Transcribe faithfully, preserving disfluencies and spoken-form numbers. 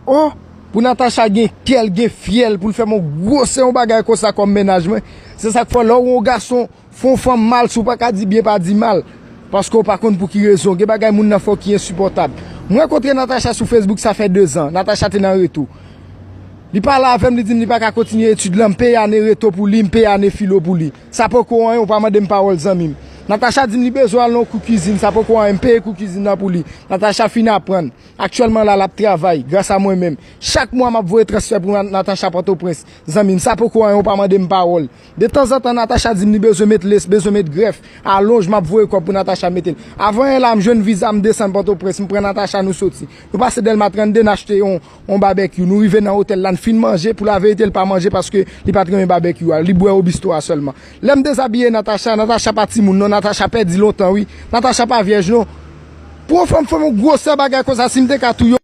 Oh, pou Natacha gen kè l, gen fyèl, pou l fè m yon gwosè yon bagay konsa kòm mennaj mwen. Se sa k fè lè w wè yon gason fè yon fanm mal, si w pa ka di byen, pa di mal. Paske w pa konn pou ki rezon. Gen bagay moun nan fè w ki ensipòtab. Mwen rankontre Natacha sou Facebook, sa fè dezan. Natacha te nan reto. Li pale avè m, li di m li pa ka kontinye etid lan. M peye ane reto pou li, m peye ane filo pou li. Sa poko anyen, ou pa mande m pawòl, zanmi m. Natacha di m li bezwen al nan yon kou kizin, sa poko anyen, m peye kou kizin nan pou li. Natacha fin aprann. Aktyèlman la, l ap travay, gras a mwen menm. Chak mwa, m ap voye transfè pou Natacha Pòtoprens. Zanmi m, sa poko anyen, ou pa mande m pawòl. De tanzantan, Natacha di m li bezwen met les, bezwen met grèf, alonj, m ap voye kòb pou Natacha mete l. Avan yè la, m jwenn viza, m desann Pòtoprens, m pran Natacha, nou soti. Nou pase Dèlma trannde, n achte yon, yon babekyou. Nou rive nan otèl la, n fin manje. Pou laverite, l pa manje paske li pa t renmen babekyou a. Li bwè wobisto a sèlman. Lè m dezabiye Natacha, Natacha pa timoun non, Natacha pèdi lontan wi. Natacha pa vyèj non. Pou yon fanm fè yon gwosè bagay konsa, si m te ka touye w,